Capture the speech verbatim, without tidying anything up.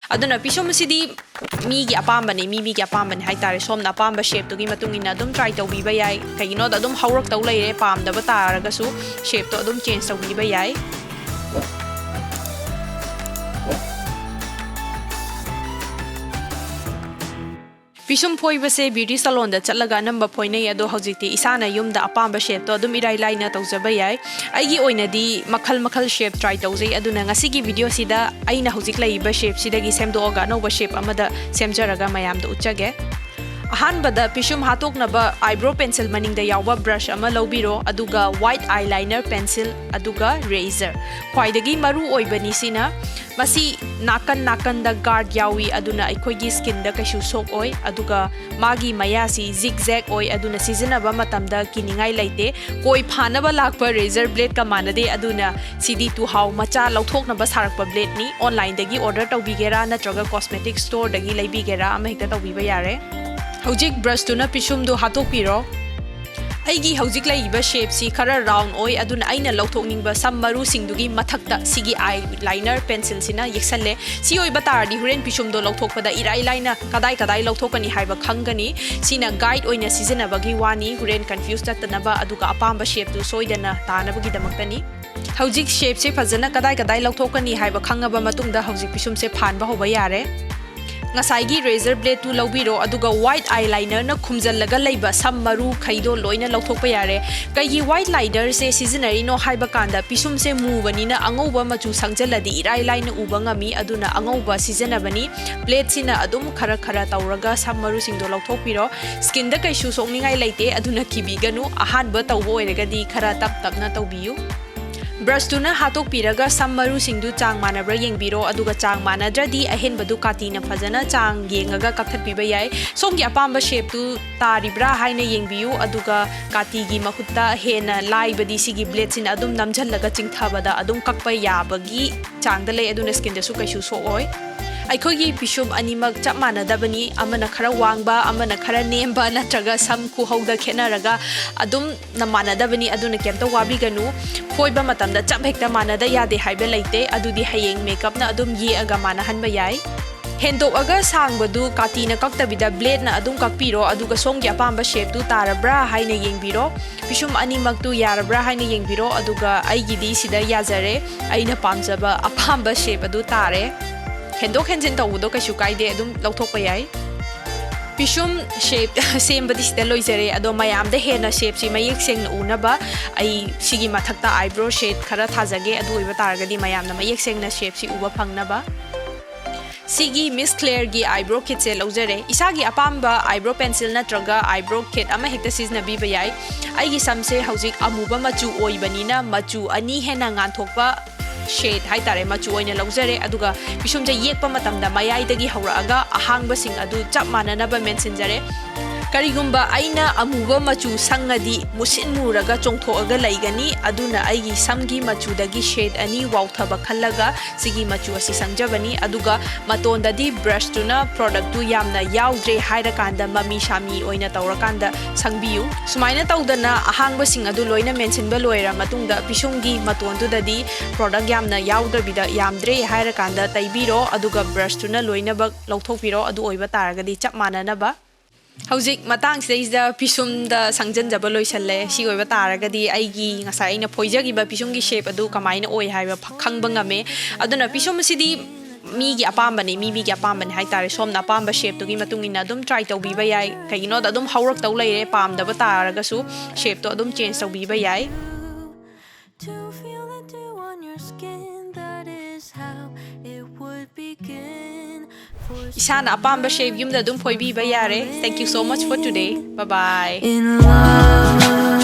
ꯑꯗꯨꯅ ꯄꯤꯁꯨꯝꯁꯤꯗꯤ ꯃꯤꯒꯤ ꯑꯄꯥꯝꯕꯅꯤ, ꯃꯤ ꯃꯤꯒꯤ ꯑꯄꯥꯝꯕꯅꯤ ꯍꯥꯏꯇꯥꯔꯦ꯫ ꯁꯣꯝꯅ ꯑꯄꯥꯝꯕ shapeꯇꯨꯒꯤ ꯃꯇꯨꯡ ꯏꯟꯅ ꯑꯗꯨꯝ try ꯇꯧꯕꯤꯕ ꯌꯥꯏ꯫ ꯀꯩꯒꯤꯅꯣꯗ ꯑꯗꯨꯝ ꯍꯧꯔꯛꯇꯧ ꯂꯩꯔꯦ, ꯄꯥꯝꯗꯕ ꯇꯥꯔꯒꯁꯨ shapeꯇꯣ ꯑꯗꯨꯝ change ꯇꯧꯕꯤꯕ ꯌꯥꯏ꯫ ꯄꯤꯁꯨꯝ ꯐꯣꯏꯕꯁꯦ beauty salonꯗ ꯆꯠꯂꯒ ꯑꯅꯝꯕ ꯐꯣꯏꯅꯩ, ꯑꯗꯣ ꯍꯧꯖꯤꯛꯇꯤ ꯏꯁꯥꯅ ꯌꯨꯝꯗ ꯑꯄꯥꯝꯕ shapeꯇꯣ ꯑꯗꯨꯝ ꯏꯔꯥꯏ ꯂꯥꯏꯅ ꯇꯧꯖꯕ ꯌꯥꯏ꯫ ꯑꯩꯒꯤ ꯑꯣꯏꯅꯗꯤ ꯃꯈꯜ ꯃꯈꯜ shape try ꯇꯧꯖꯩ, ꯑꯗꯨꯅ ꯉꯁꯤꯒꯤ videoꯁꯤꯗ ꯑꯩꯅ ꯍꯧꯖꯤꯛ ꯂꯩꯔꯤꯕ shapeꯁꯤꯗꯒꯤ ꯁꯦꯝꯗꯣꯛꯑꯒ ꯑꯅꯧꯕ shape ꯑꯃꯗ ꯁꯦꯝꯖꯔꯒ ꯃꯌꯥꯝꯗ ꯎꯠꯆꯒꯦ꯫ ꯑꯍꯥꯟꯕꯗ ꯄꯤꯁꯨꯝ ꯍꯥꯠꯇꯣꯛꯅꯕ eyebrow pencil ꯃꯅꯤꯡꯗ ꯌꯥꯎꯕ brush ꯑꯃ ꯂꯧꯕꯤꯔꯣ, ꯑꯗꯨꯒ white eyeliner pencil, ꯑꯗꯨꯒ razor꯫ ꯈ꯭ꯋꯥꯏꯗꯒꯤ ꯃꯔꯨ ꯑꯣꯏꯕꯅꯤ ꯁꯤꯅ, ꯃꯁꯤ ꯅꯥꯀꯟ ꯅꯥꯀꯟꯗ guard ꯌꯥꯎꯏ, ꯑꯗꯨꯅ ꯑꯩꯈꯣꯏꯒꯤ skinꯗ ꯀꯩꯁꯨ ꯁꯣꯛꯑꯣꯏ꯫ ꯑꯗꯨꯒ ꯃꯥꯒꯤ ꯃꯌꯥꯁꯤ zigzag ꯑꯣꯏ, ꯑꯗꯨꯅ ꯁꯤꯖꯤꯟꯅꯕ ꯃꯇꯝꯗ ꯀꯤꯅꯤꯡꯉꯥꯏ ꯂꯩꯇꯦ꯫ ꯀꯣꯏ ꯐꯥꯅꯕ ꯂꯥꯛꯄ razor bladeꯀ ꯃꯥꯟꯅꯗꯦ, ꯑꯗꯨꯅ ꯁꯤꯗꯤ ꯇꯨꯍꯥꯎ ꯃꯆꯥ ꯂꯧꯊꯣꯛꯅꯕ ꯁꯥꯔꯛꯄ bladeꯅꯤ꯫ Onlineꯗꯒꯤ order ꯇꯧꯕꯤꯒꯦꯔꯥ ꯅꯠꯇ꯭ꯔꯒ cosmetic storeꯗꯒꯤ ꯂꯩꯕꯤꯒꯦꯔꯥ, ꯑꯃ ꯍꯦꯛꯇ ꯇꯧꯕꯤꯕ ꯌꯥꯔꯦ꯫ ꯍꯧꯖꯤꯛ brushꯇꯨꯅ ꯄꯤꯁꯨꯝꯗꯣ ꯍꯥꯠꯇꯣꯛꯄꯤꯔꯣ꯫ ꯑꯩꯒꯤ ꯍꯧꯖꯤꯛ ꯂꯩꯔꯤꯕ shapeꯁꯤ ꯈꯔ round ꯑꯣꯏ, ꯑꯗꯨꯅ ꯑꯩꯅ ꯂꯧꯊꯣꯛꯅꯤꯡꯕ ꯁꯝ ꯃꯔꯨꯁꯤꯡꯗꯨꯒꯤ ꯃꯊꯛꯇ ꯁꯤꯒꯤ eyeliner pencilꯁꯤꯅ ꯌꯦꯛꯁꯜꯂꯦ꯫ ꯁꯤ ꯑꯣꯏꯕ ꯇꯥꯔꯗꯤ ꯍꯣꯔꯦꯟ ꯄꯤꯁꯨꯝꯗꯣ ꯂꯧꯊꯣꯛꯄꯗ ꯏꯔꯥꯏ ꯂꯥꯏꯅ ꯀꯗꯥꯏ ꯀꯗꯥꯏ ꯂꯧꯊꯣꯛꯀꯅꯤ ꯍꯥꯏꯕ ꯈꯪꯒꯅꯤ꯫ ꯁꯤꯅ guide ꯑꯣꯏꯅ ꯁꯤꯖꯤꯟꯅꯕꯒꯤ ꯋꯥꯅꯤ, ꯍꯣꯔꯦꯟ confuse ꯆꯠꯇꯅꯕ, ꯑꯗꯨꯒ ꯑꯄꯥꯝꯕ shapeꯇꯨ ꯁꯣꯏꯗꯅ ꯇꯥꯅꯕꯒꯤꯗꯃꯛꯇꯅꯤ꯫ ꯍꯧꯖꯤꯛ shapeꯁꯦ ꯐꯖꯅ ꯀꯗꯥꯏ ꯀꯗꯥꯏ ꯂꯧꯊꯣꯛꯀꯅꯤ ꯍꯥꯏꯕ ꯈꯪꯉꯕ ꯃꯇꯨꯡꯗ ꯍꯧꯖꯤꯛ ꯄꯤꯁꯨꯝꯁꯦ ꯐꯥꯟꯕ ꯍꯧꯕ ꯌꯥꯔꯦ꯫ ꯉꯁꯥꯏꯒꯤ razor bladeꯇꯨ ꯂꯧꯕꯤꯔꯣ, ꯑꯗꯨꯒ white eyelinerꯅ ꯈꯨꯝꯖꯤꯜꯂꯒ ꯂꯩꯕ ꯁꯝ ꯃꯔꯨꯈꯩꯗꯣ ꯂꯣꯏꯅ ꯂꯧꯊꯣꯛꯄ ꯌꯥꯔꯦ꯫ ꯀꯩꯒꯤ white linerꯁꯦ ꯁꯤꯖꯤꯟꯅꯔꯤꯅꯣ ꯍꯥꯏꯕ ꯀꯥꯟꯗ, ꯄꯤꯁꯨꯝꯁꯦ ꯃꯨꯕꯅꯤꯅ ꯑꯉꯧꯕ ꯃꯆꯨ ꯁꯪꯖꯜꯂꯗꯤ ꯏꯔꯥꯏ ꯂꯥꯏꯅ ꯎꯕ ꯉꯝꯃꯤ, ꯑꯗꯨꯅ ꯑꯉꯧꯕ ꯁꯤꯖꯤꯟꯅꯕꯅꯤ꯫ Bladeꯁꯤꯅ ꯑꯗꯨꯝ ꯈꯔ ꯈꯔ ꯇꯧꯔꯒ ꯁꯝ ꯃꯔꯨꯁꯤꯡꯗꯣ ꯂꯧꯊꯣꯛꯄꯤꯔꯣ꯫ Skinꯗ ꯀꯩꯁꯨ ꯁꯣꯛꯅꯤꯡꯉꯥꯏ ꯂꯩꯇꯦ, ꯑꯗꯨꯅ ꯀꯤꯕꯤꯒꯅꯨ꯫ ꯑꯍꯥꯟꯕ ꯇꯧꯕ ꯑꯣꯏꯔꯒꯗꯤ ꯈꯔ ꯇꯞ ꯇꯞꯅ ꯇꯧꯕꯤꯌꯨ꯫ Brushꯇꯨꯅ ꯍꯥꯠꯇꯣꯛꯄꯤꯔꯒ ꯁꯝ ꯃꯔꯨꯁꯤꯡꯗꯨ ꯆꯥꯡ ꯃꯥꯟꯅꯕ꯭ꯔꯥ ꯌꯦꯡꯕꯤꯔꯣ, ꯑꯗꯨꯒ ꯆꯥꯡ ꯃꯥꯟꯅꯗ꯭ꯔꯗꯤ ꯑꯍꯦꯟꯕꯗꯨ ꯀꯥꯇꯤꯅ ꯐꯖꯅ ꯆꯥꯡ ꯌꯦꯡꯉꯒ ꯀꯛꯊꯠꯄꯤꯕ ꯌꯥꯏ꯫ ꯁꯣꯝꯒꯤ ꯑꯄꯥꯝꯕ shapeꯇꯨ ꯇꯥꯔꯤꯕ꯭ꯔꯥ ꯍꯥꯏꯅ ꯌꯦꯡꯕꯤꯌꯨ, ꯑꯗꯨꯒ ꯀꯥꯇꯤꯒꯤ ꯃꯍꯨꯠꯇ ꯍꯦꯟꯅ ꯂꯥꯏꯕꯗꯤ ꯁꯤꯒꯤ bladeꯁꯤꯅ ꯑꯗꯨꯝ ꯅꯝꯖꯜꯂꯒ ꯆꯤꯡꯊꯕꯗ ꯑꯗꯨꯝ ꯀꯛꯄ ꯌꯥꯕꯒꯤ ꯆꯥꯡꯗ ꯂꯩ, ꯑꯗꯨꯅ skinꯗꯁꯨ ꯀꯩꯁꯨ ꯁꯣꯛꯑꯣꯏ꯫ ꯑꯩꯈꯣꯏꯒꯤ ꯄꯤꯁꯨꯝ ꯑꯅꯤꯃꯛ ꯆꯞ ꯃꯥꯟꯅꯗꯕꯅꯤ, ꯑꯃꯅ ꯈꯔ ꯋꯥꯡꯕ, ꯑꯃꯅ ꯈꯔ ꯅꯦꯝꯕ, ꯅꯠꯇ꯭ꯔꯒ ꯁꯝ ꯈꯨꯍꯧꯗ ꯈꯦꯠꯅꯔꯒ ꯑꯗꯨꯝ ꯅ ꯃꯥꯟꯅꯗꯕꯅꯤ, ꯑꯗꯨꯅ ꯀꯩꯝꯇ ꯋꯥꯕꯤꯒꯅꯨ꯫ ꯐꯣꯏꯕ ꯃꯇꯝꯗ ꯆꯞ ꯍꯦꯛꯇ ꯃꯥꯟꯅꯗ ꯌꯥꯗꯦ ꯍꯥꯏꯕ ꯂꯩꯇꯦ, ꯑꯗꯨꯗꯤ ꯍꯌꯦꯡ makeupꯅ ꯑꯗꯨꯝ ꯌꯦꯛꯑꯒ ꯃꯥꯟꯅꯍꯟꯕ ꯌꯥꯏ꯫ ꯍꯦꯟꯗꯣꯛꯑꯒ ꯁꯥꯡꯕꯗꯨ ꯀꯥꯇꯤꯅ ꯀꯛꯇꯕꯤꯗ bladeꯅ ꯑꯗꯨꯝ ꯀꯛꯄꯤꯔꯣ, ꯑꯗꯨꯒ ꯁꯣꯝꯒꯤ ꯑꯄꯥꯝꯕ shapeꯇꯨ ꯇꯥꯔꯕ꯭ꯔꯥ ꯍꯥꯏꯅ ꯌꯦꯡꯕꯤꯔꯣ꯫ ꯄꯤꯁꯨꯝ ꯑꯅꯤꯃꯛꯇꯨ ꯌꯥꯔꯕ꯭ꯔꯥ ꯍꯥꯏꯅ ꯌꯦꯡꯕꯤꯔꯣ, ꯑꯗꯨꯒ ꯑꯩꯒꯤꯗꯤ ꯁꯤꯗ ꯌꯥꯖꯔꯦ, ꯑꯩꯅ ꯄꯥꯝꯖꯕ ꯑꯄꯥꯝꯕ shape ꯑꯗꯨ ꯇꯥꯔꯦ꯫ ꯍꯦꯟꯗꯣꯛ ꯍꯦꯟꯖꯤꯟ ꯇꯧꯕꯗꯣ ꯀꯩꯁꯨ ꯀꯥꯏꯗꯦ, ꯑꯗꯨꯝ ꯂꯧꯊꯣꯛꯄ ꯌꯥꯏ꯫ ꯄꯤꯁꯨꯝ shape ꯁꯦꯝꯕꯗꯤ ꯁꯤꯗ ꯂꯣꯏꯖꯔꯦ, ꯑꯗꯣ ꯃꯌꯥꯝꯗ ꯍꯦꯟꯅ shapeꯁꯤ ꯃꯌꯦꯛ ꯁꯦꯡꯅ ꯎꯅꯕ ꯑꯩ ꯁꯤꯒꯤ ꯃꯊꯛꯇ eyebrow shade ꯈꯔ ꯊꯥꯖꯒꯦ, ꯑꯗꯨ ꯑꯣꯏꯕ ꯇꯥꯔꯒꯗꯤ ꯃꯌꯥꯝꯅ ꯃꯌꯦꯛ ꯁꯦꯡꯅ shapeꯁꯤ ꯎꯕ ꯐꯪꯅꯕ꯫ ꯁꯤꯒꯤ Miss Clairꯒꯤ eyebrow kitꯁꯦ ꯂꯧꯖꯔꯦ꯫ ꯏꯁꯥꯒꯤ ꯑꯄꯥꯝꯕ eyebrow pencil ꯅꯠꯇ꯭ꯔꯒ eyebrow kit ꯑꯃ ꯍꯦꯛꯇ ꯁꯤꯖꯤꯟꯅꯕꯤꯕ ꯌꯥꯏ꯫ ꯑꯩꯒꯤ ꯁꯝꯁꯦ ꯍꯧꯖꯤꯛ ꯑꯃꯨꯕ ꯃꯆꯨ ꯑꯣꯏꯕꯅꯤꯅ ꯃꯆꯨ ꯑꯅꯤ ꯍꯦꯟꯅ ꯉꯥꯟꯊꯣꯛꯄ shade ꯍꯥꯏꯇꯥꯔꯦ, ꯃꯆꯨ ꯑꯣꯏꯅ ꯂꯧꯖꯔꯦ꯫ ꯑꯗꯨꯒ ꯄꯤꯁꯨꯝꯁꯦ ꯌꯦꯛꯄ ꯃꯇꯝꯗ ꯃꯌꯥꯏꯗꯒꯤ ꯍꯧꯔꯛꯑꯒ ꯑꯍꯥꯡꯕꯁꯤꯡ ꯑꯗꯨ ꯆꯞ ꯃꯥꯟꯅꯅꯕ ꯃꯦꯟꯁꯤꯟꯖꯔꯦ꯫ ꯀꯔꯤꯒꯨꯝꯕ ꯑꯩꯅ ꯑꯃꯨꯕ ꯃꯆꯨ ꯁꯪꯉꯗꯤ ꯃꯨꯁꯤꯟ ꯃꯨꯔꯒ ꯆꯣꯡꯊꯣꯛꯑꯒ ꯂꯩꯒꯅꯤ, ꯑꯗꯨꯅ ꯑꯩꯒꯤ ꯁꯝꯒꯤ ꯃꯆꯨꯗꯒꯤ shade ꯑꯅꯤ ꯋꯥꯎꯊꯕ ꯈꯜꯂꯒ ꯁꯤꯒꯤ ꯃꯆꯨ ꯑꯁꯤ ꯁꯪꯖꯕꯅꯤ꯫ ꯑꯗꯨꯒ ꯃꯇꯣꯟꯗꯗꯤ brushꯇꯨꯅ productꯇꯨ ꯌꯥꯝꯅ ꯌꯥꯎꯗ꯭ꯔꯦ ꯍꯥꯏꯔꯀꯥꯟꯗ ꯃꯃꯤ ꯁꯥꯃꯤ ꯑꯣꯏꯅ ꯇꯧꯔꯀꯥꯟꯗ ꯁꯪꯕꯤꯌꯨ꯫ ꯁꯨꯃꯥꯏꯅ ꯇꯧꯗꯅ ꯑꯍꯥꯡꯕꯁꯤꯡ ꯑꯗꯨ ꯂꯣꯏꯅ ꯃꯦꯟꯁꯤꯟꯕ ꯂꯣꯏꯔ ꯃꯇꯨꯡꯗ ꯄꯤꯁꯨꯝꯒꯤ ꯃꯇꯣꯟꯗꯨꯗꯗꯤ product ꯌꯥꯝꯅ ꯌꯥꯎꯗꯕꯤꯗ ꯌꯥꯝꯗ꯭ꯔꯦ ꯍꯥꯏꯔꯀꯥꯟꯗ ꯇꯩꯕꯤꯔꯣ, ꯑꯗꯨꯒ brushꯇꯨꯅ ꯂꯣꯏꯅꯃꯛ ꯂꯧꯊꯣꯛꯄꯤꯔꯣ, ꯑꯗꯨ ꯑꯣꯏꯕ ꯇꯥꯔꯒꯗꯤ ꯆꯞ ꯃꯥꯟꯅꯅꯕ꯫ ꯍꯧꯖꯤꯛ ꯃꯇꯥꯡꯁꯤꯗꯩꯁꯤꯗ ꯄꯤꯁꯨꯝꯗ ꯁꯪꯖꯟꯖꯕ ꯂꯣꯏꯁꯜꯂꯦ꯫ ꯁꯤ ꯑꯣꯏꯕ ꯇꯥꯔꯒꯗꯤ ꯑꯩꯒꯤ ꯉꯁꯥꯏ ꯑꯩꯅ ꯐꯣꯏꯖꯈꯤꯕ ꯄꯤꯁꯨꯝꯒꯤ shape ꯑꯗꯨ ꯀꯃꯥꯏꯅ ꯑꯣꯏ ꯍꯥꯏꯕ ꯐ-, ꯈꯪꯕ ꯉꯝꯃꯦ꯫ ꯑꯗꯨꯅ ꯄꯤꯁꯨꯝ ꯑꯁꯤꯗꯤ ꯃꯤꯒꯤ ꯑꯄꯥꯝꯕꯅꯤ, ꯃꯤ ꯃꯤꯒꯤ ꯑꯄꯥꯝꯕꯅꯤ ꯍꯥꯏꯇꯥꯔꯦ꯫ ꯁꯣꯝꯅ ꯑꯄꯥꯝꯕ shapeꯇꯨꯒꯤ ꯃꯇꯨꯡ ꯏꯟꯅ ꯑꯗꯨꯝ try ꯇꯧꯕꯤꯕ ꯌꯥꯏ꯫ ꯀꯩꯒꯤꯅꯣꯗ ꯑꯗꯨꯝ ꯍꯧꯔꯛꯇꯧ ꯂꯩꯔꯦ, ꯄꯥꯝꯗꯕ ꯇꯥꯔꯒꯁꯨ shapeꯇꯣ ꯑꯗꯨꯝ change ꯇꯧꯕꯤꯕ ꯌꯥꯏ꯫ To feel the dew on your skin, that is how it would begin. ꯏꯁꯥꯅ ꯑꯄꯥꯝꯕ shape ꯌꯨꯝꯗ ꯑꯗꯨꯝ ꯐꯣꯏꯕꯤꯕ ꯌꯥꯔꯦ꯫ Thank you so much for today. Bye bye. In love.